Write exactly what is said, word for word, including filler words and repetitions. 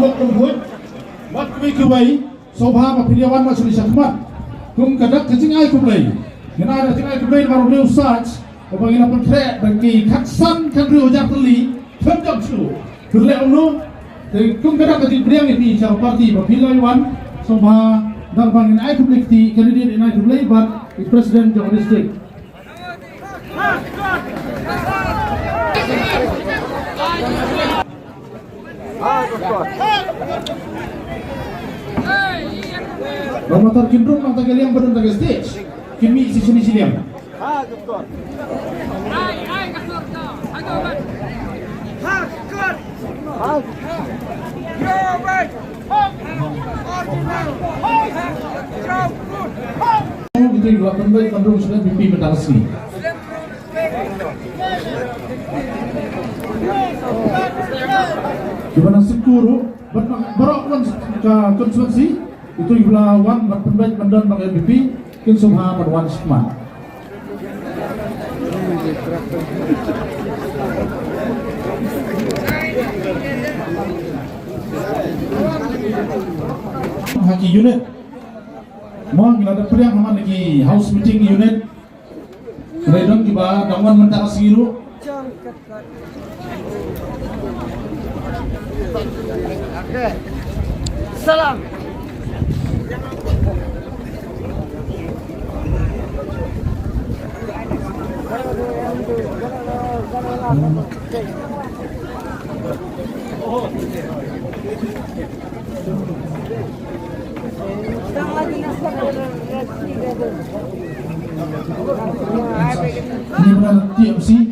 Kum khuid, bad kiwei kiwei, sngewbha ba phin ïa wan ma sha khmat. Kum ka dak ka jingai khublei. Ngi ai ka jingai khublei namar u New Sach, uba ngi la pynkhreh da ki khatsan khathynriew hajar tylli, khlem jam shuh. Phin leh kumno? Te kum ka dak ka jingpdiang ïa phi sha party ba phi la wan, sngewbha dang ba ngin ai khublei kti candidate, ngin ai khublei bad i president jong district. Ba matar kin rung nangta ka liang, ba don ta ka stage. Kin mih sha shane shi liang. Kita juga pynbeit ban rung sha VPP mynta ka sngi. Kiba na Sitkur ruh, bad baroh wan ka constituency, itu kiba la wan ban pynbeit ban don bad VPP, kin sngewbha ban wan sha khmat. Ha ki unit. Mo, ngi la dep pdiang ha man ki house meeting unit. Hynrei don kiba dang wan mynta ka sngi ruh. Salam. Ni benar T M C.